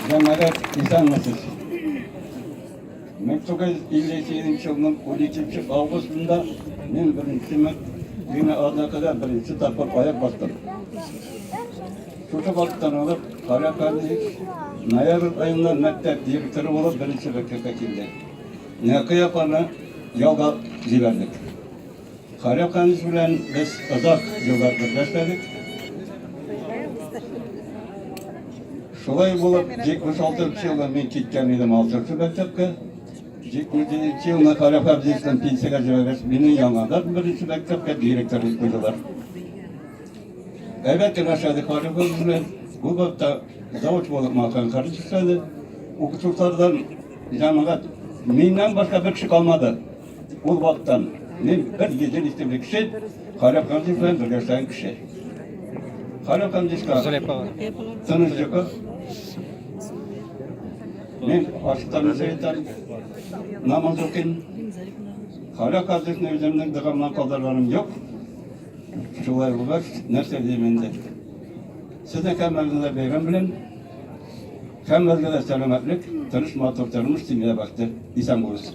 Җәмәгать, исәнмесез. 1958 елның 12 августында мин беренче мин Азнакада беренче тапкыр аяк бастым. Шушы вакыттан алып Харя Кадыевич ноябрь аенда мәктәп директоры булып беренче мәктәпкә килде. Нәкый апаны ялга җибәрдек. Харя Кадыевич белән без озак еллар бергә эшләдек. Шулай булып, 76 елда мин киткән идем 6 мәктәпкә. 77 елны Харя Кадыевичның пенсиягә җибәргәч, мине яңадан беренче мәктәпкә директор итеп куйдылар. Әйбәт кенә эшләдек Харя Кадыевич белән. Бу вакытта завуч булып Махан Харич эшләде. Укытучылардан җәмәгать миннән башка бер кеше калмады. Ул вакыттан мин бер едел исемле кеше, Харя Кадыевич белән бергә эшләгән кеше. Харя Кадыевичка тыныч йокы. Мин ачыктан әйтәм, намаз укыйм. Харя Кадыевичны үземнең догамнан калдырганым юк. Шулай булгач, нәрсә дим инде? Сезнең һәммәгезне дә бәйрәм белән, һәммәгезгә дә сәламәтлек, тыныч, матур тормыш, семья бәхете. Исән булыгыз.